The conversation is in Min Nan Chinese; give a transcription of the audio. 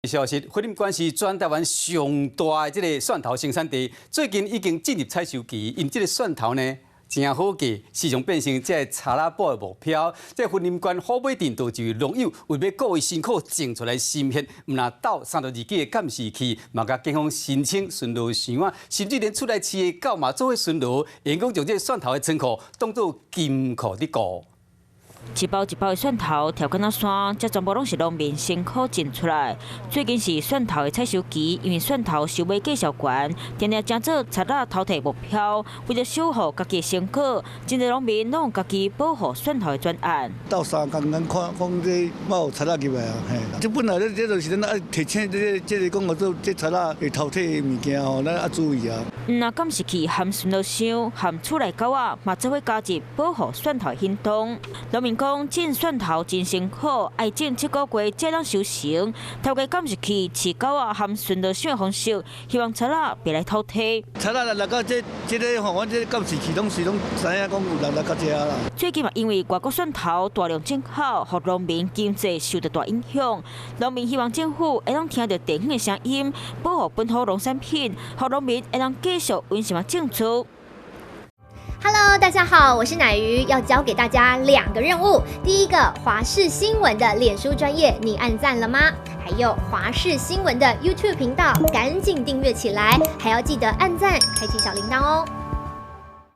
消息，雲林縣是全台灣上大的這个蒜頭生產地，最近已經進入採收期，因這个蒜頭呢，誠好價，時常變成這个賊仔埔的目標。這雲林縣虎尾鎮就一位農友，為欲顧伊辛苦種出來心血，毋但鬥32支的監視器，嘛共警方申請巡邏箱仔，甚至連厝內飼的狗嘛做伙巡邏，員工將這个蒜頭的倉庫當做金庫佇顧。一包一包的蒜頭，疊敢若山，這全部攏是農民辛苦種出來。最近是蒜頭的採收期，因為蒜頭收買價數懸，定定成做賊仔偷提目標。為著守護家己的成果，真濟農民攏用家己保護蒜頭的專案。鬥相共咱看，講這嘛有賊仔入來啊，嘿。這本來這就是咱愛提醒這個這個講做這賊仔會偷提的物件吼，咱愛注意啊。毋但監視器含巡邏箱含厝內狗仔，嘛做伙加入保護蒜頭行動。農民講種蒜頭真辛苦，愛種7個月才能收成。透過監視器、飼狗仔含巡邏箱的方式，希望賊仔別來偷提。賊仔來到這這个吼，阮這監視器攏是攏知影講有人來到遮啦。最近嘛，因為外國蒜頭大量進口，予農民經濟受到大影響。農民希望政府會當聽著地方的聲音，保護本土農產品，予農民會當繼續穩心仔種植。 Hello，大家好，我是奶魚，要交給大家兩個任務。第一個，華視新聞的臉書專頁，你按讚了嗎？還有華視新聞的 YouTube 頻道，趕緊訂閱起來，還要記得按讚，開啟小鈴鐺哦。